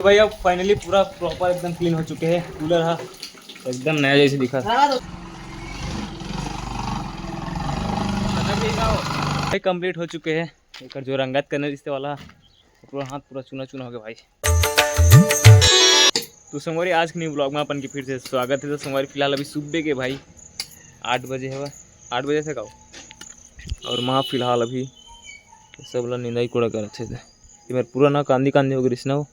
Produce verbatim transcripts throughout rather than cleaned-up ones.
भाई, अब फाइनली पूरा प्रॉपर एकदम क्लीन हो चुके हैं। कूलर हा एकदम नया जैसे दिखा। भाई, कंप्लीट हो चुके हैं। एक जो रंगत करने रिश्ते वाला, पूरा हाथ पूरा चूना चूना हो गया भाई। तो संगवारी, आज के न्यू ब्लॉग में अपन के फिर से स्वागत है। तो संगवारी, फिलहाल अभी सुबह के भाई आठ बजे है, आठ बजे से गाओ। और वहाँ फिलहाल अभी सब ला निंदाई कोड़ा करत हे। ये मेर पूरा ना कांदी कांदी हो गई रिसना हो।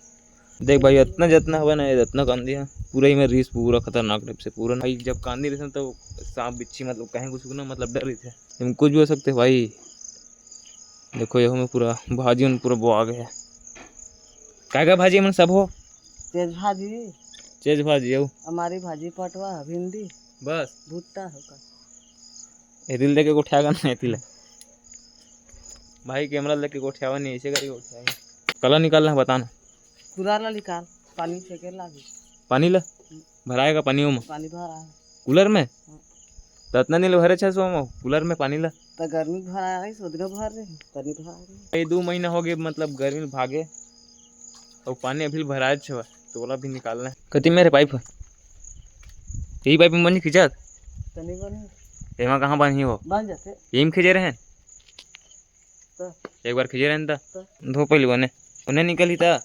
देख भाई, इतना जितना हवा ना, इतना कांदी है पूरा ही मेर रिस, पूरा खतरनाक टाइप से पूरा। भाई, जब कांदी रिसना तो सांप बिच्छी मतलब कहीं कुछ ना, मतलब डर रही थे, हम कुछ भी हो सकते हैं भाई। देखो, ये में पूरा भाजी मन पूरा बोआ गया है। का का भाजी मन सब हो? चेज भाजी। चेज भाजी हो। हमारी भाजी पटवा, भिंडी। बस। भुट्टा होगा। ये दिल देके गोठियागा नहीं तिला। भाई, कैमरा लेके गोठियावा नहीं, ऐसे करके गोठियावा। कला निकालना है, बताना। पूरा ला निकाल, पानी फेंके लागी। पानी ला? भराएगा पानी में? पानी भरा है। कूलर में? तो इतना दिन ले भरे छे सो में कूलर में पानी ला। तो गर्मी भरा है, सोदगा भर रहे, तनी भरा रहे। ये दो महीना हो गए, मतलब गर्मी भागे, और पानी अभी भराए छे, तो ओला भी निकालना है। कति मेरे पाइप है? यही पाइप में बनी खिंचत? तनी बनी। एमा कहाँ बनी हो? बन जाते। यही में खींचे रहे? तो? एक बार खींचे रहे त? तो? धो पहले बने। उन्हें निकली था?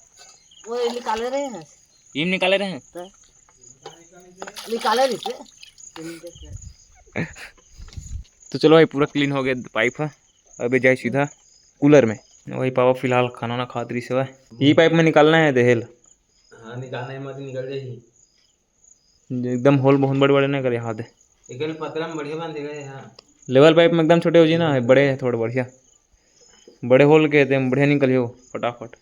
वो ये निकाले रहे हैं। यही में निकाले रहे हैं? तो? निकाले नहीं थे। तो चलो भाई, पूरा क्लीन हो गया पाइप है। अभी जाए सीधा कूलर में। वही पापा फिलहाल खाना ना खात रही से। यही पाइप में निकालना है देहेल। हाँ, निकालना है, मत निकल जाएगी। एकदम होल बहुत बड़े बड़े नहीं करे, हाँ दे। एकल पतला में बढ़िया बांधे गए, हाँ। लेवल पाइप में एकदम छोटे हो जी ना, बड़े है थोड़े बढ़िया। बड़े होल के ते बढ़िया निकल हो फटाफट।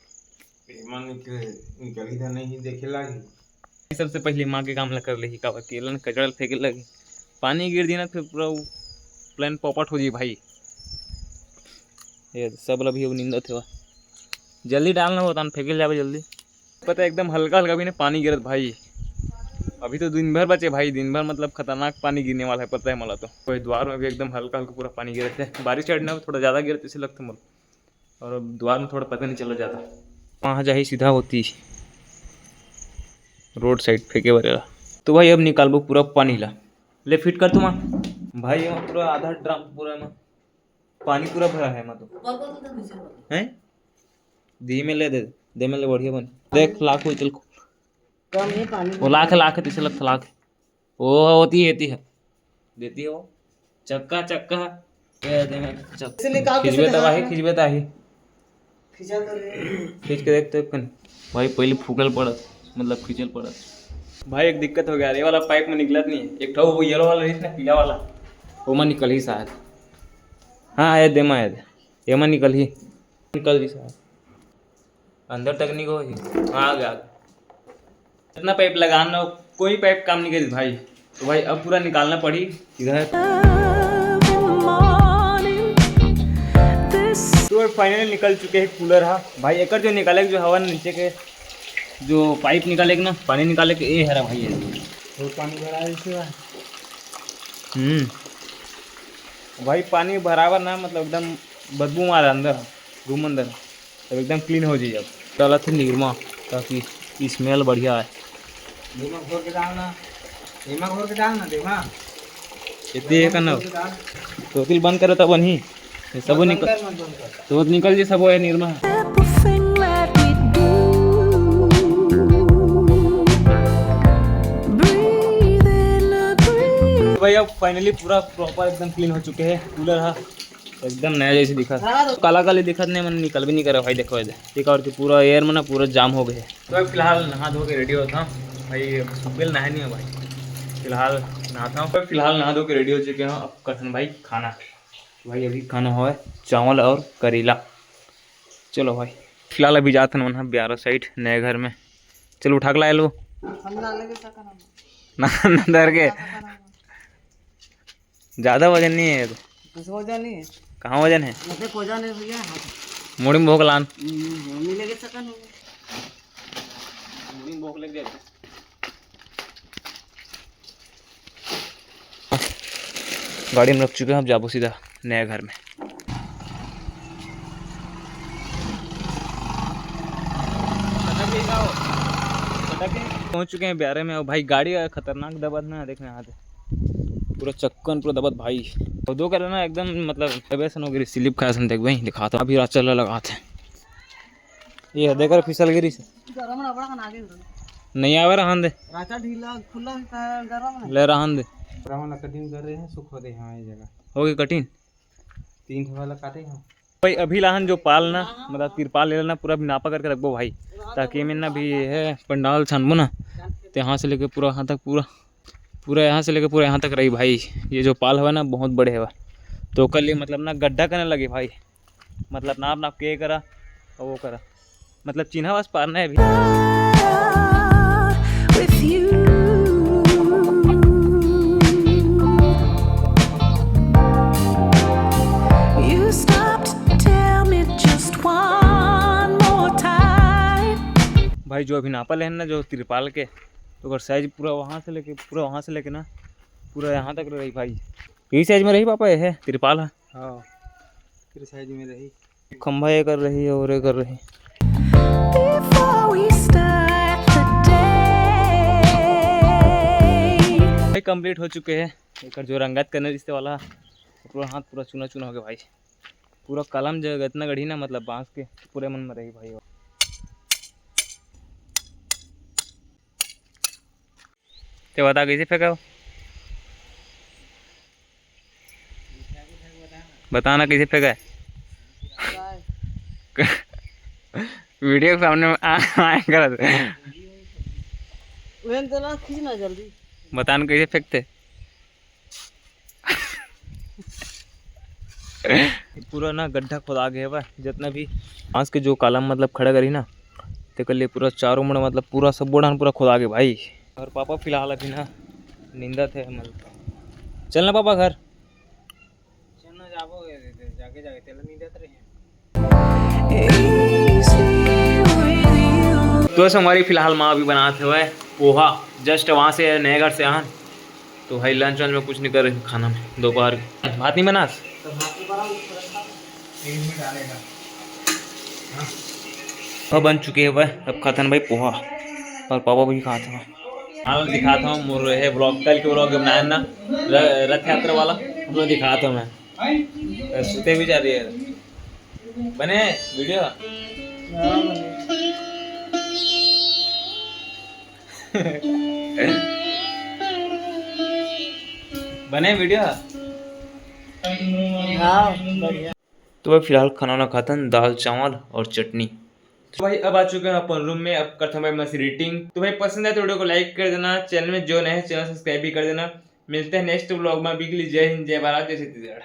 एमा निकले, निकली था नहीं, देखे लागी। सबसे पहले माँ के काम ला कर लेही, काबर कि एलन कचरा फेंके लगी। पानी गिर दी ना, फिर पूरा वो प्लान पोपट हो जी भाई। ये सब ला भी वो निंदत हेवा। जल्दी डालना होता ना, फेंके जावे जल्दी। पता है, एकदम हल्का हल्का भी ना पानी गिरत भाई। अभी तो दिन भर बचे भाई, दिन भर मतलब खतरनाक पानी गिरने वाला है, पता है मला तो। कोई द्वार में भी एकदम हल्का हल्का पूरा पानी गिरत है। बारिश साइड ना थोड़ा ज़्यादा गिरत ऐसे लगता मोला। और अब द्वार में थोड़ा पता नहीं चला जाता। वहाँ जाही सीधा होती रोड साइड फेंके वाला। तो भाई, अब निकालबो पूरा पानी ला। ले फिट कर तुम। भाई, ये पूरा आधा ड्रम पूरा में पानी पूरा भरा है, मतलब। हैं? धीमे ले दे, दे में ले बढ़िया बन। देख, लाख होई, चल। कम है पानी। वो लाख है, लाख है, तीस लाख, लाख है। ओ, होती है, होती है। देती है वो। चक्का, चक्का। ये दे में चक-, इसे निकाल के खींचबे सीधे तब हाथ आही, में। खींचबे तब आही। खींचा कर रहे हैं। खींच के देख तो एक कन। भाई, पहले फूकल पड़त, मतलब खींचल पड़त। भाई, एक दिक्कत हो गया, ये वाला पाइप में निकलत नहीं है। एक ठो वो येलो वाला रही ना, पीला वाला, वो में निकल ही शायद। हाँ, ये दे में, ये दे। ये में निकल ही। निकल जी शायद। अंदर तक नहीं गई। हाँ, आ गया। इतना पाइप लगाना, कोई पाइप काम नहीं करी भाई। तो भाई, अब पूरा निकालना पड़ी इधर। तो फाइनली निकल चुके हैं कूलर हा भाई। एकर जो निकाले जो हवा नीचे के जो पाइप निकाले के ना, पानी निकाले के, ये हरा भाई है। और पानी भरा है इसे। हम्म। भाई, पानी बराबर ना, मतलब एकदम बदबू मारा अंदर, रूम अंदर। अब एकदम क्लीन हो जाइए। अब डालत हे निरमा, ताकि स्मेल बढ़िया आए। निरमा घोर के डालना, निरमा घोर के डालना, देखा। इतनी है का ना? घोर के डाल। तो तिल बंद करो तब बनही। ये सब बंद निकल, कर, मत बंद कर। तो निकल जी सब है Nirma. Everything that we do, breathe in, breathe. भाई, अब फाइनली पूरा प्रॉपर एकदम क्लीन हो चुके हैं। कूलर हा एकदम नया जैसे दिखा। हाँ, तो काला काली दिखत नहीं, मन निकल भी नहीं करे भाई। देखो इधर, ठीक है, और कि पूरा एयर में ना पूरा जाम हो गए। तो अब फिलहाल नहा धो के रेडी होता हूँ भाई। सुबह नहाए नहीं हो भाई, फिलहाल नहाता हूँ। तो फिलहाल नहा धो के रेडी हो चुके हैं। अब कठिन भाई खाना, भाई अभी खाना हुआ है चावल और करेला। चलो भाई, फिलहाल अभी जाते हैं वहाँ ब्यारो साइड नए घर में। चलो उठा के लाए लो। हम ना लेके सकन हम। ना, ना डर के। सकन हम। ज्यादा वजन नहीं है ये तो। कुछ वजन नहीं है। कहाँ वजन है? मतलब वजन है भैया, हाँ। मुड़ी में भोग लान। हम्म, हम नहीं लेके सकन हम। मुड़ी में भोग लग जाए। गाड़ी में रख चुके हैं, अब जाबो सीधा नया घर में। पहुंच चुके हैं ब्यारे में। और भाई, गाड़ी खतरनाक दबत ना, देखना यहाँ से पूरा चक्कन पूरा दबत भाई। और दो कर ना एकदम, मतलब, तबे असन हो गई, स्लिप खाए असन। देख भाई, दिखाता हूँ, अभी राचल ला लगाते हैं। ये देख, फिसल गिरी से। गरम रबड़ का नागे उधर। नहीं आवे, रहन दे। राचा ढीला खुला है, गरम है। ले, रहन दे। गरम वाला कटिंग कर रहे हैं, सुख हो रहे हैं ये जगह। हो गई कटिंग। तीन ठो वाला काटे हैं। भाई, अभी लाहन जो पाल ना, मतलब तिरपाल ले लेना, पूरा अभी नापा करके रखबो भाई, ताकि एमे ना भी ये है पंडाल छानबो ना, तो यहाँ से लेके पूरा यहाँ तक, पूरा, पूरा यहाँ से लेके पूरा यहाँ तक रही भाई। ये जो पाल हवा ना, बहुत बड़े हवा, तो ओकर लिए मतलब ना गड्ढा करने लगे भाई, मतलब नाप नाप के ये करा और वो करा, मतलब चिन्हा बस पारना है अभी। With you, you stopped to tell me just one more time। भाई, जो अभी नापा लेहन ना जो तिरपाल के, तो ओकर साइज पूरा वहाँ से लेके, पूरा वहाँ से लेके ना पूरा यहाँ तक रही भाई। यही साइज में रही पापा, ये है तिरपाल है। हाँ, तेरे साइज में रही। खंभा ये कर रही है और ये कर रही। Before we start the day। Complete हो चुके हैं। एक जो रंगत करने रिश्ते वाला, पूरा हाथ पूरा चूना चूना हो गया भाई। पूरा कलम जो इतना गढ़ी ना, मतलब बांस के, पूरे मन में रही भाई। ते बता कैसे फेंका हो? बताना कैसे फेंका है? वीडियो के सामने में आ, आए गलत। उहेन तो ना खींचना जल्दी। बताना कैसे फेंकते? पूरा ना गड्ढा खोदा गया बा, जितना भी बांस के जो कलम मतलब खड़ा करी ना, तेकर लिए पूरा चारों मुड़ा मतलब पूरा सब बोड़ान पूरा खोदा गया भाई। और पापा फिलहाल अभी ना नींदत है, मतलब चलना पापा घर। चलना जाबो, जाके जाके तेला नींदत रही। तो संगवारी, फिलहाल माँ अभी बनात हवय पोहा, जस्ट वहाँ से नए घर से आन, तो भाई लंच वंच में कुछ नहीं कर रहे खाना में, दोपहर के भात नहीं बनास। तो बन चुके हवय, अब खाथन भाई पोहा, और पापा भी खात हवय। हाँ, दिखाता हूँ मोर ये ब्लॉग, कल के ब्लॉग बनाया ना, र-, रथ यात्रा वाला, हम लोग दिखाता हूँ मैं। सुते भी जा रही है। बने वीडियो? बने वीडियो? हाँ, बढ़िया। तो भाई फिलहाल खाना वाना खाथन, दाल चावल और चटनी। तो भाई अब आ चुके हैं अपन रूम में, अब करते हैं भाई मस्त एडिटिंग। तो भाई पसंद है तो वीडियो को लाइक कर देना, चैनल में जो नए हैं चैनल सब्सक्राइब भी कर देना। मिलते हैं नेक्स्ट ब्लॉग में, अभी के लिए जय हिंद, जय भारत, जय छत्तीसगढ़।